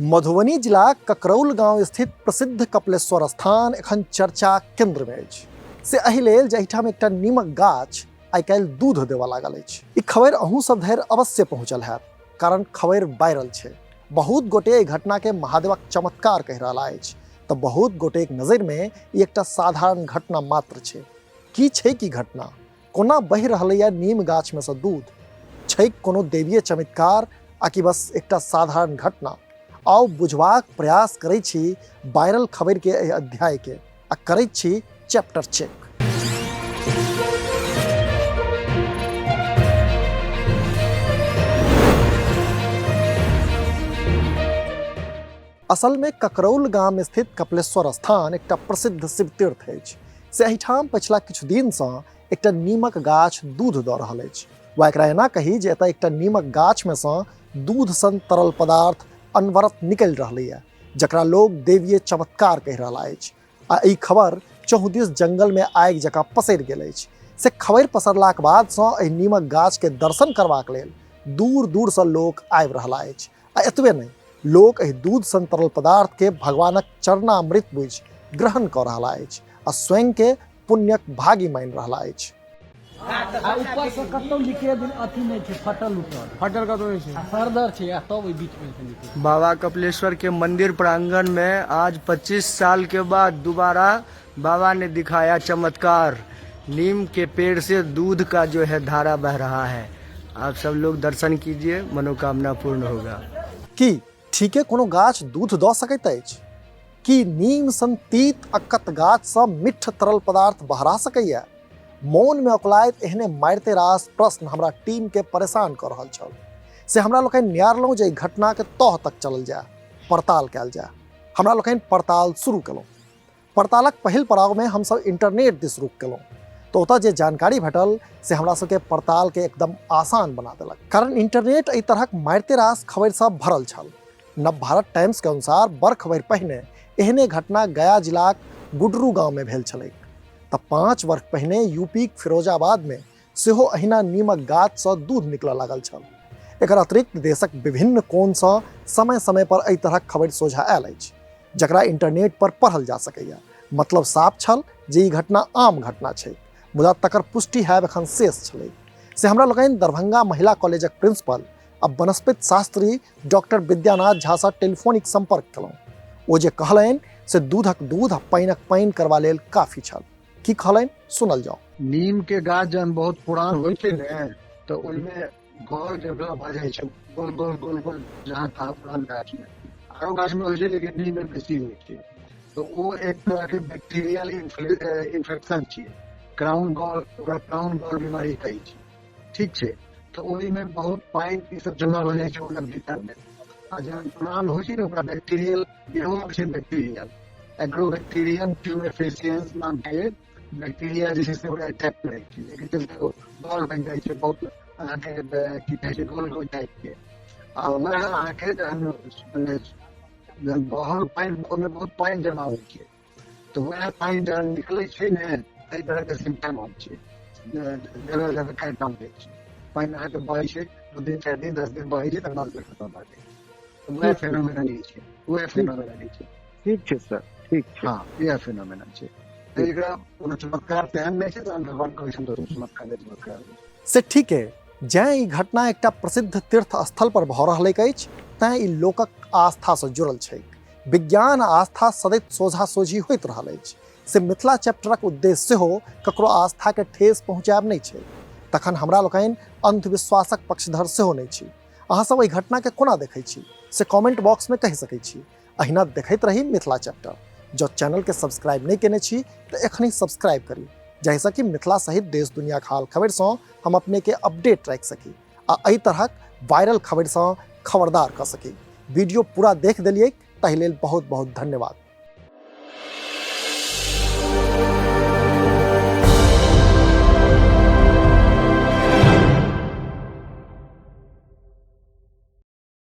मधुबनी जिला ककरौल गांव स्थित प्रसिद्ध कपिलेश्वर स्थान एखन चर्चा केंद्र में अछि। से एहि लेल जे एहिठाम एकटा नीमक गाछ आइ काल्हि दूध देबऽ लागल अछि। ई खबरि अहूँ सब धरि अवश्य पहुँचल हैत, कारण खबरि वायरल छै। बहुत गोटे एहि घटना के महादेवक चमत्कार कहि रहला अछि, तऽ बहुत गोटेक नजरि में ई एकटा साधारण घटना मात्र छै। की छै की घटना? कोना बहि रहलैए नीम गाछ में सँ दूध? छैक कोनो देवीय चमत्कार आ कि बस एकटा साधारण घटना? आउ बुझबाक प्रयास करै छी वायरल खबरि के एहि अध्याय के आ करैत छी चैप्टर चेक। असल में ककरौल गाम स्थित कपिलेश्वर स्थान एकटा प्रसिद्ध शिव तीर्थ अछि। से एहिठाम पछिला किछु दिनसँ एकटा नीमक गाछ दूध दऽ रहल अछि, वा एकरा एना कही जे एतऽ एकटा नीमक गाछमे सँ दूध सन तरल पदार्थ अनवरत निकलि रहलैए, जकरा लोक देवीय चमत्कार कहि रहला अछि। आ ई खबर चहुदिस जंगलमे आगि जकाँ पसरि गेल अछि। से खबरि पसरलाक बादसँ एहि नीमक गाछके दर्शन करबाक लेल दूर दूरसँ लोक आबि रहला अछि। आ एतबे नहि, लोक एहि दूध सन तरल पदार्थके भगवानक चरणामृत बुझि ग्रहण कऽ रहला अछि आ स्वयंके पुण्यक भागी मानि रहला अछि। आ ऊपर से कतौ लीकेज अथी नहि छै, फटल उटल। फटल कतौ नहि छै। आ सरदर छै आ तब ओहि बीच में से निकलै। बाबा कपिलेश्वर के मंदिर प्रांगण में आज 25 साल के बाद दोबारा बाबा ने दिखाया चमत्कार। नीम के पेड़ से दूध का जो है धारा बह रहा है। आप सब लोग दर्शन कीजिए, मनोकामना पूर्ण होगा। की ठीके कोनो गाछ दूध दऽ सकैत अछि? की नीम सन तीत अक्कत गाछसँ मिट्ठ तरल पदार्थ बहरा सकैए? मोनमे अकुलाइत एहने मारिते रास प्रश्न हमरा टीमके परेशान कऽ रहल छल। से हमरा लोकनि नियारलहुँ जे एहि घटनाके तह तक चलल जाय, पड़ताल कयल जाय। हमरा लोकनि पड़ताल शुरू केलहुँ। पड़तालक पहिल पड़ावमे हमसब इंटरनेट दिस रुख केलहुँ तऽ ओतऽ जे जानकारी भेटल से हमरा सबके पड़तालके एकदम आसान बना देलक, कारण इंटरनेट एहि तरहक मारिते रास खबरि सब भरल छल। नव भारत टाइम्स के अनुसार बर्ख भरि पहिने एहने घटना गया जिलाक गुडरू गांव में भेल छलैक, तऽ 5 वर्ष पहिने यूपीक फिरोजाबाद में सेहो अहिना नीमक गाछ सँ दूध निकलऽ लागल छल। एकर अतिरिक्त देशक विभिन्न कोण सँ समय समय पर एहि तरहक खबरि सोझा आयल अछि, जकरा इंटरनेट पर पढ़ल जा सकैए। मतलब साफ छल जे ई घटना आम घटना छैक, मुदा तकर पुष्टि हैब एखन शेष छलैक। से हमरा लोकनि दरभंगा महिला कॉलेजक प्रिंसिपल आ वनस्पति शास्त्री डॉक्टर विद्यानाथ झा सँ टेलीफोनिक संपर्क केलहुँ। ओ जे कहलनि से दूधक दूध आ पानिक पानि करबा लेल काफी छल। की कहलनि सुनल जाओ। नीम के गाछ जहन बहुत पुरान होइ छै ने, तऽ ओहिमे गौर डेवलप भऽ जाइ छै, गोल गोल गोल गोल जहाँ तहाँ पुरान गाछ मे, आरो गाछ मे होइ छै लेकिन नीम मे बेसी होइ छै। तऽ ओ एक तरह के बैक्टीरियल इन्फेक्शन छियै, क्राउन गॉल, ओकरा क्राउन गॉल बीमारी कहै छै, ठीक छै। तऽ ओहिमे बहुत पानि ई सब जमा भऽ जाइ छै ओकर भीतर मे, आ जहन पुरान होइ छै ने ओकरा बैक्टीरियल रोग छै, बैक्टीरियल एग्रोबैक्टीरियम ट्यूमेफेसियंस नाम के बैक्टीरिया जे छै से ओकरा अटैक करै छै, एकर चलते ओ गॉल बनि जाइ छै, बहुत अहाँके की कहै छै गोल गोल टाइप के। आ वएह अहाँके जहन बहल पानि, ओहिमे बहुत पानि जमा होइ छै, तऽ वएह पानि जहन निकलै छै ने, एहि तरहके सिम्टम होइ छै, जगह जगह काटि दै छै। पानि अहाँके बहै छै 2 दिन 4 दिन 10 दिन बहै छै, तकर बाद खतम भऽ जाइ छै। वएह फेनोमेनन ई छै, वएह फेनोमेनन ई छै। ठीक छै सर, ठीक छै। हँ, इएह फेनोमेनन छै। एकरा कोनो चमत्कार तेहन नहि छै, तहन भगवान कहै छनि तऽ चमत्कार नहि, चमत्कार। से ठीके, जैं ई घटना एकटा प्रसिद्ध तीर्थ स्थल पर भऽ रहलैक अछि, तैं ई लोकक आस्थासँ जुड़ल छैक। विज्ञान आ आस्था सदैत सोझा सोझी होइत रहल अछि। से मिथिला चैप्टरक उद्देश्य सेहो ककरो आस्थाके ठेस पहुँचायब नहि छै। तखन हमरा लोकनि अंधविश्वासक पक्षधर सेहो नहि छी। अहाँ सब एहि घटनाके कोना देखै छी से कमेंट बॉक्स में कहि सकै छी। अहिना देखैत रही मिथिला चैप्टर। जँ चैनल के सब्सक्राइब नहि केने छी तऽ एखनहि सब्सक्राइब करी, जाहिसँ कि मिथिला सहित देश दुनियाक हाल खबरिसँ हम अपने के अपडेट राखि सकी आ एहि तरहक वायरल खबरिसँ खबरदार कऽ सकी। वीडियो पूरा देख देलियै ताहि लेल बहुत बहुत धन्यवाद।